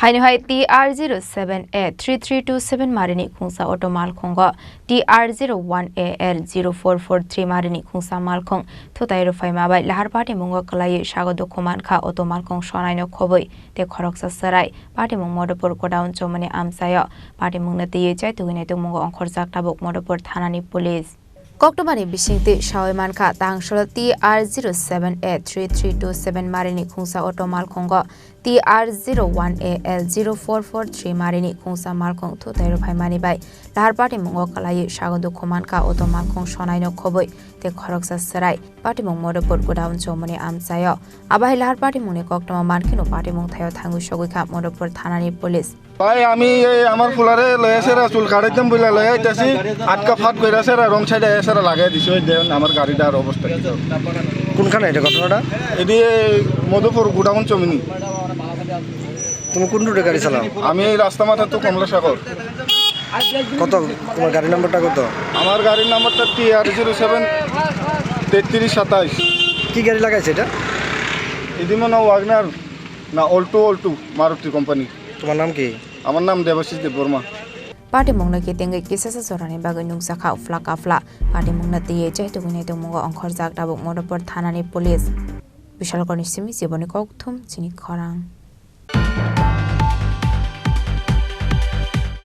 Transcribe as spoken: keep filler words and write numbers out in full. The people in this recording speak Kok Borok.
Haino hai T R zero seven A three three two seven marini khungsa auto malkhungo T R zero one A L zero four four three marini khungsa malkhung thutai rwphaima bai lahar patimungo kwlaiwi sago dukhu mankha auto malkhung sonaino khobwi tei khoroksa chwrai. Patimung Modopur godown chomani amchaio patimungno twiwi chaitugwi naitukmungo ongkhorjak tabuk Modopur thanani police. Koktwmani bisingtwi sawi mankha, tang salo T R zero seven A three three two seven marini khungsa auto malkhungo T R zero one A L zero four four three marini khungsa malkhung thutai rwphaimani bai lahar patimungo kwlaiwi sago dukhu mankha auto malkhung sonaino khobwi tei khoroksa chwrai. Patimung Modopur godown chomani amchaio. Abo hai lahar patimungni koktwma mankheno patimung thaio thangwi sogwi kha Modopur thanani police. ভাই, আমি এই আমার ফুলারে লয়ে আসে রা, চুল কাটাইতাম বলে লয়ে আইতাছি, আটকা ফাট করে আসে রা, রং সাইডে এসে রা লাগাই দিছে। ওই দেখেন আমার গাড়িটার অবস্থা কি। কোনখানে এটা ঘটনাটা? এটি এই মধুপুর গুডাউন চমিনি। তুমি কোন রুটে গাড়ি চালাও? আমি এই রাস্তা মাথা তো কমলা সাগর। কত, তোমার গাড়ির নাম্বারটা কত? আমার গাড়ির নাম্বারটা T R zero seven তেত্রিশ সাতাইশ। কি গাড়ি লাগাইছে এটা? এটি মনে হয় ওয়াগনার না, অল্টো, অল্টো, মারুতি কোম্পানি। তোমার নাম কি? আমার নাম দেবাশিস Debbarma. Patimungno kitengwi kisasa jorani bagwi nukjakha uphla kaphla. Patimungno twiwi chaitugwi naitukmungo ongkhorjak tabuk Modopur thanani police. Bishalkorni simi Jiboni Kokthum, chini khorang.